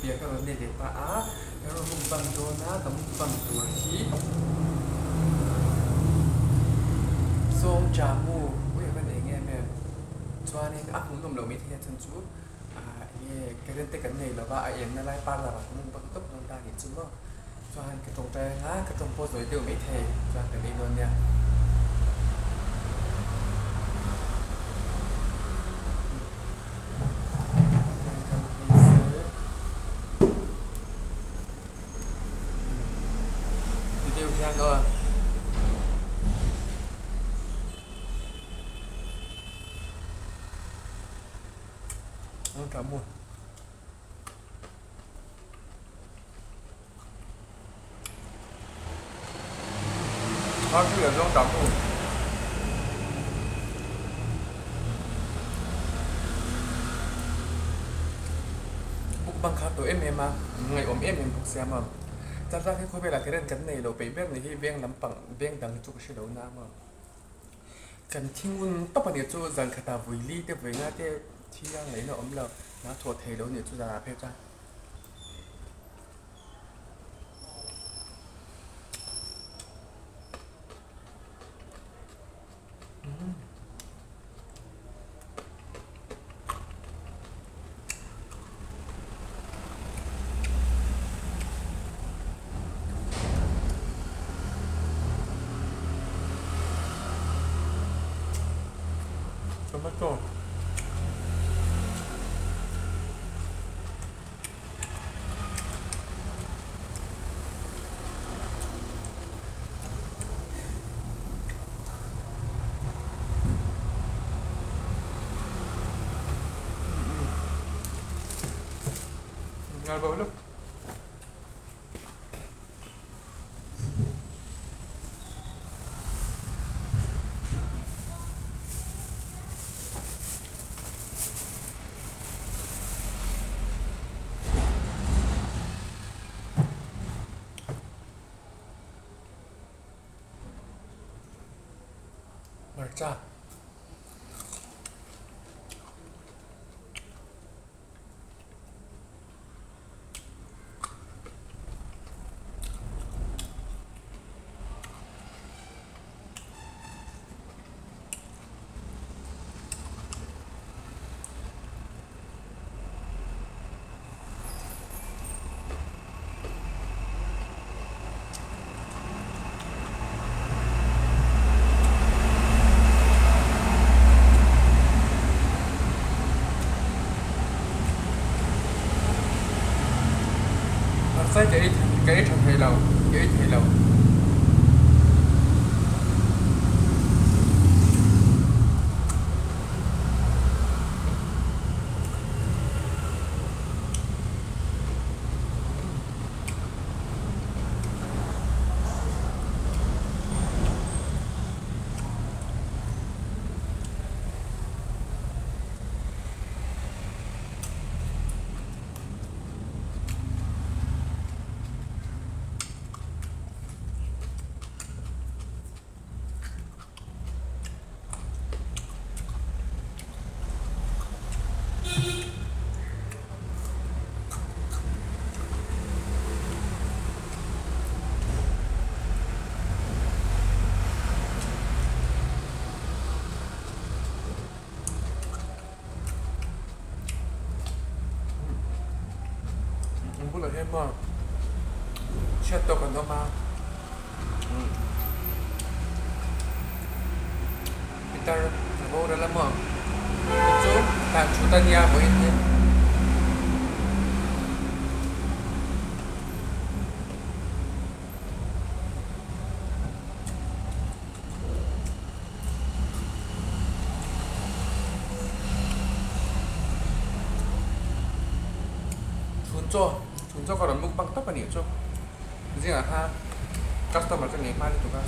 beer ka rawn nei ve ta a, ka rawn mukbang dawn a, ka mukbang tur hi Zawng Jamu ui a va nei em em chuanin a hmuhnawm loh maithei a chhan chu ah enge current te kan nei lova a enna lai parlour ah ka mukbang tawp dawn ta a nih chu maw. Chuan ka tawngtai anga ka tawng pawh zawi deuh maithei chuan ka nei dawn nia. Ti deuh hian aw. Ang tha mu. Kha chu leh zawng tak u. Mukbang kha tawh em em a, ngaihawm em em bawk sia maw. Changkang hi khawvelah current kan nei lo peih ber ni hi veng lampang veng dang hi chu ka hre lo na maw. Kan thingun tawp a nih chu zan khatah vui li te vui nga te thi a ngaihna awm lo, hna thawh thei lo a nih chu zanah phei chuan. Tomato. Ngal bawk lutuk. Hmarcha. Hmarcha ka ei ka ei tha thei lo ka ei thei lo. An bulah hian maw chhiat tawk an awm a pitar a boral a maw chu tan thut a nia vawiin hi. Chhun chaw chhun chaw ka rawn mukbang tawp a nih chu zingah khan customer ka nei hma lutuk a.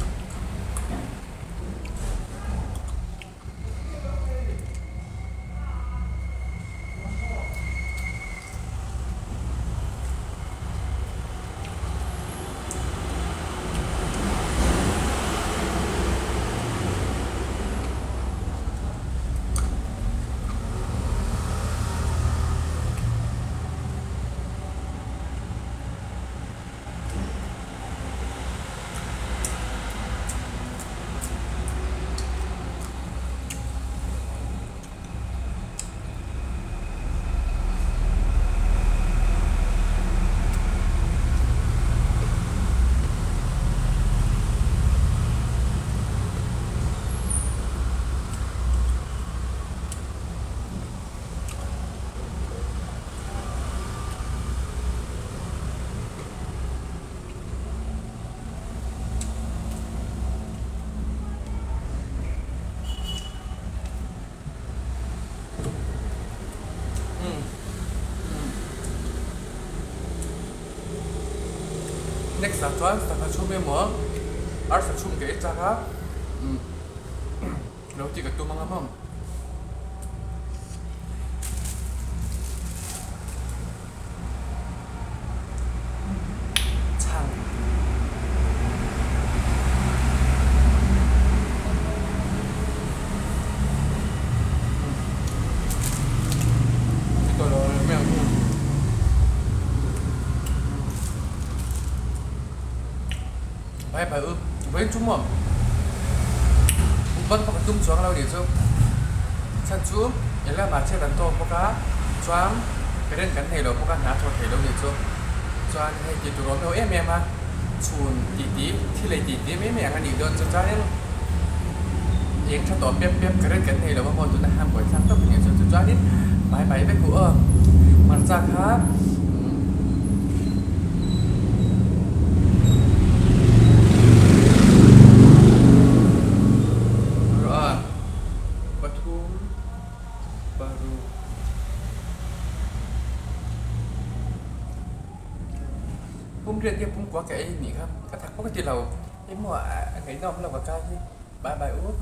Next ah chuan sangha chhum emaw arsa chhum ka ei chak a lo tih ka tum ang a maw. Chhang. Bai bai u vawiin chu maw ban pakhat tum chuang lo nih chu chhan chu eng lamah chiah kan tawk bawk a chuan current kan nei lo bawk a hna thawh theih lo nih chu chuan hei tih tur awm lo em em a chhun tih tih thil ei tih tih mai mai ang a nih dawn chu chuanin eng tha tawh pep pep current kan nei lo a maw tuna han buaithlak tawp a nih chu chuanin bai bai vek u aw hmarcha kha. Pathum paruk pumriat nge pumkua ka ei nih kha ka thak pawh ka ti lo emaw a ngaihnawm lo ka kai hi bye bye u.